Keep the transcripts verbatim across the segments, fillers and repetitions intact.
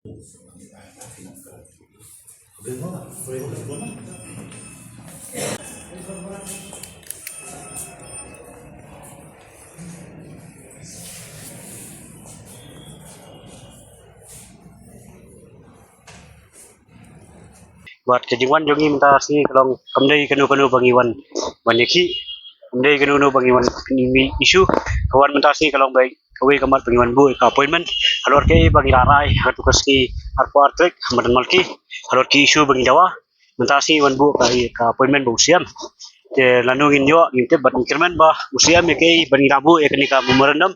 Bad ka jingwan jong ngi mynta sngi ka long kam dei kano kano ba ngi wan, wan ïakhih, kam dei kano kano ba ngi wan issue. Ka wan mynta sngi ka long ba kawei ka mat ba ngi wan buh ïa ka appointment halor kaei ba ngi la rai ha katu ka sngi arphew ar tarik ha madan Malki halor ki issue ba ngi dawa. Mynta sngi wan buh ka, ka appointment bad u C M. Te lano ngin ïoh ngim tip, bad ngi kyrmen ba u C M ïa kaei ba ngi la buh ïa kane ka memorandum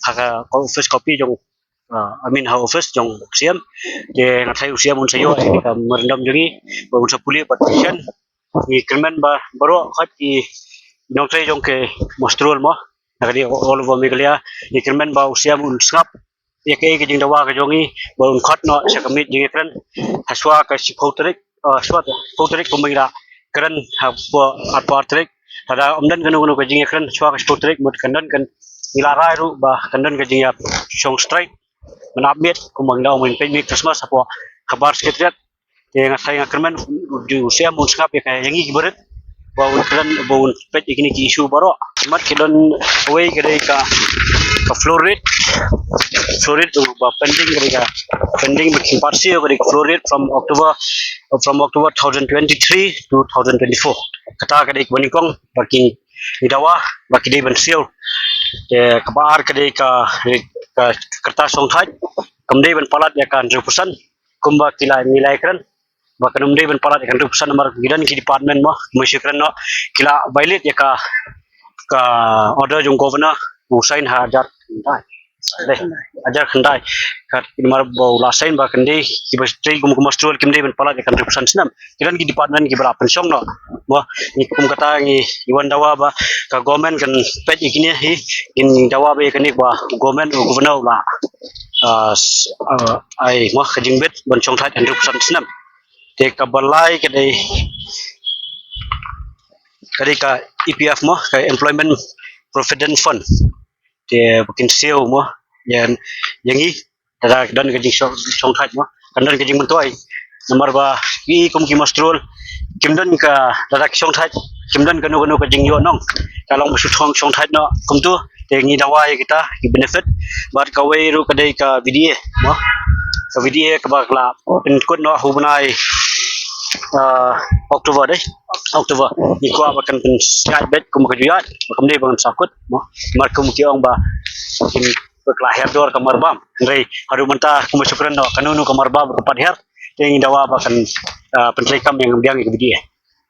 ha ka office copy jong, ah, I mean ha office jong u C M. Te nga tharai u C M un sa ïoh ïa ka memorandum jong ngi ba un sa pule bad send. Ngi kyrmen ba baroh kat ki nongtrei jong ka Mustral mo, na ka dei all over Meghalaya, ngi kyrmen ba u C M un sngap ïa kaei ka jingdawa ka jong ngi, ba un khot noh sha ka miet jingïakren ha shwa ka shiphew tarik, ah, shwa ka shiphew tarik kumba ngi la kren ha arphew ar tarik. Lada ym don kano kano ka jingïakren ha shwa ka shiphew tarik, mut kan don, kan, ngi la rai ruh ba kan don ka jingïashong strike mynta mynmiet kumba ngi la ong mynta mynmiet Christmas hapoh Khabar Secretariat. Te nga tharai nga kyrmen u C M un sngap ïa ka, ïa ngi ki barit ba un kren, ba un peit ïa kine ki issue baroh. Mat ki don, kawei ka dei ka, ka floor rate. Floor rate ba pending, ka dei ka pending ba kin pat siew, ka dei ka floor rate from October, from October two thousand twenty-three to two thousand twenty-four. Kata ka dei kaba nyngkong ba ki, ngi dawa ba ki dei ban siew. Te kaba ar ka dei ka, ka kyrtас shongthait, kam dei ban palat ïa ka hundred percent kumba ki la, ngi la ïakren, ba kan ym dei ban palat ïa ka hundred percent namar ki don ki department mo, mo shi kren noh, ki la violate ïa ka, ka order jong governor u sign ha hajar khyndai. Dei, hajar khyndai. Ka namar ba u la sign ba kan dei kiba trei kum ka Mustral kim dei ban palat ïa ka hundred percent snem. Ki don ki department kiba la pynshong noh. Mo, ngi kum kata ngi wan dawa ba ka government kan peit ïa kine hi, kin dawa ba ïa kane ba government, governor u la, ah, s-, ah, ai mo ka jingbit ban shongthait hundred percent snem. Te kaba lai ka dei, ka dei ka E P F mo, ka Employment Provident Fund. Te ba kin siew mo ïa, ïa ngi, lada don ka jingshong, shongthait mo, kan don ka jingmyntoi. Namar ba ngi kum ki Mustral kim don ka, lada ki shongthait kim don kano kano ka jingïohnong, ka long ba shu shong, shongthait noh kumto. Te ngi dawa ïa kita ki benefit. Bad kawei ruh ka dei ka V D A mo, ka V D A kaba la pynkut noh ha u bnai, ah, October, dei, October. Ngi kwah ba kan pynshai beit kum ka ju ïaid, ba kam dei ba ngan sa kut mo, namar kum ki ong ba kin, ba ka la hiar dor ka marbam. Hynrei haduh mynta kum ba shu kren noh, kano kano ka marbam ka pat hiar. Te ngi dawa ba kan, ah, pyntreikam ïa ka biang ïa ka V D A.